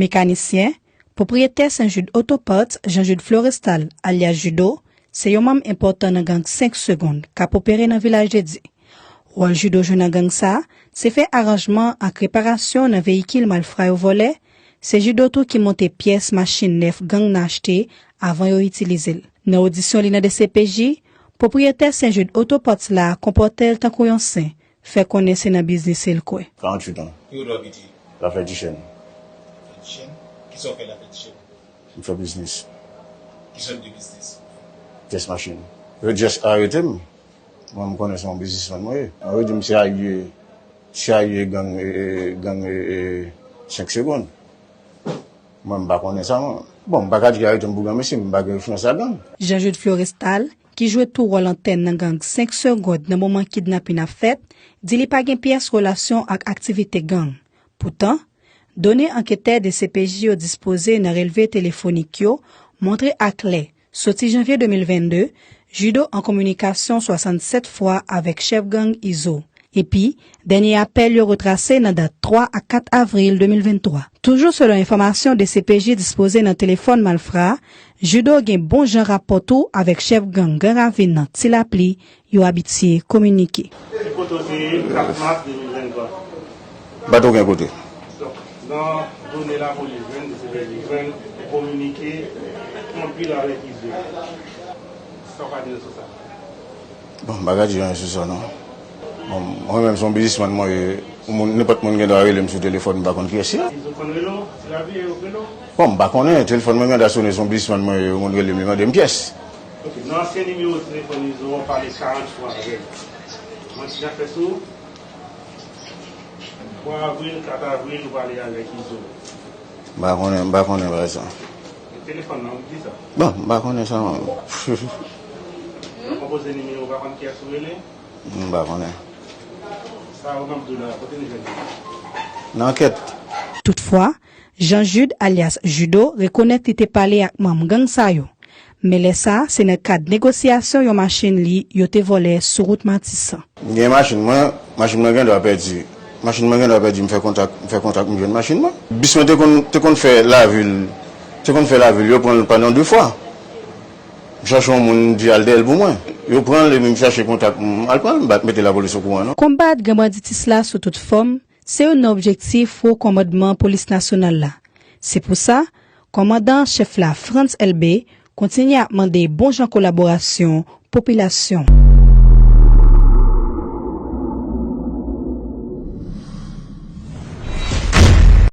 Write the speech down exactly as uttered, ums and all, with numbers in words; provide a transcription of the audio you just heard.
Mekanisyen, pwopriyetè Saint Jude Auto Parts, Jean Jude Florestal, alyas Judo, se yon manm enpòtan nan gang senk Segonn k ap opere nan Vilaj de Dye. Wòl Judo jwe nan gang sa a, se fè aranjman ak reparasyon nan veyikil malfra yo vòlè. Se Judo tou ki monte pyès machin nèf gang nan achte avan yo itilize l. Nan odisyon li nan D C P J, pwopriyetè Saint Jude Auto Parts la konpòte l tankou yon sen, fè konnen se nan biznis li l kwè. Karanntuit an. Ki kote w abitye? Lafètichèn. Lafètichèn? Kisa w fè Lafètichèn? M fè biznis. Ki sòt de biznis? Pyès machin. Yo just arete m. Mwen, m konnen se yon biznismann mwen ye. Yo di m se alye, se alye gang, e, e, gang, e, e, senk Segonn. Mwen, m pa konnen sa, mwen. Bon, m pa ka di yo arete m pou granmesi, m pa gen enfliyans a gang. Jean Jude Florestal, ki jwe tou wòl antèn nan gang senk Segonn nan moman kidnapin ap fèt, di li pa gen pyès relasyon ak aktivite gang. Poutan, done anketè D C P J yo dispoze nan relve telefonik yo montre aklè, soti janvye de mil vennde, Judo an kominikasyon swasannsèt fwa avèk chèf gang Izo. Epi, dènye apèl yo retrase nan dat twa ak kat avril de mil venntwa. Toujou selon enfòmasyon D C P J dispoze nan telefòn malfra a, Judo gen bon jan rapò tou avèk chèf gang Gran Ravin nan Ti Lapli yo abitye kominike. Ki kote w te ye kat mas de mil venntwa? M pa t okenn kote. Donk, nan done lapolis jwenn, D C P J jwenn, ou kominike anpil avèk Izo. Sa w ka di nou sou sa? Bon, m pa ka di anyen sou sa non. Bon, mwen menm se yon biznismann mwen ye, yon moun, nenpòt moun gen dwa rele m sou telefòn, m pa konn kiyès li. Izo konn rele w? Ti Lapli yo rele w? Bon, m pa konnen, telefòn mwen gen dwa sonnen, se yon biznismann mwen ye, yon moun rele m, li mande m pyès. Ok, nan ansyen nimewo telefòn Izo, w pale karant fwa avè l. Mwen ti jan fè sou twa avril, kat avril, ou pale avèk Izo. M pa konnen, m pa konnen bagay sa. E telefòn nan, ou di sa? Bon, m pa konnen sa non. Nan konpoze nimewo, ou pa konn kiyès ou rele? M pa konnen. Sa ou m ap di w la, kote nou jwenn li? Nan ankèt. Toutfwa, Jean Jude alyas Judo rekonèt li te pale ak manm gang sa yo. Men lè sa a, se nan kad negosyasyon yon machin li yo te vòlè sou wout Matisan. M gen machin mwen, machin mwen gen dwa pèdi. Machin mwen gen dwa pèdi, m fè kontak, m fè kontak, m jwenn machin mwen. Bis mwen te konn, te konn fè lavil, te konn fè lavil, yo pran l pandan de fwa. M chache yon moun, m di al dèyè l pou mwen. Yo pran l epi m chache kontak, m al pran l, m pa t mete lapolis okouran non. Konbat gang banditis la sou tout fòm, se youn nan objektif wo kòmandman polis nasyonal la. Se pou sa, kòmandan an chèf la, Frantz Elbé, kontinye ap mande bon jan kolaborasyon popilasyon.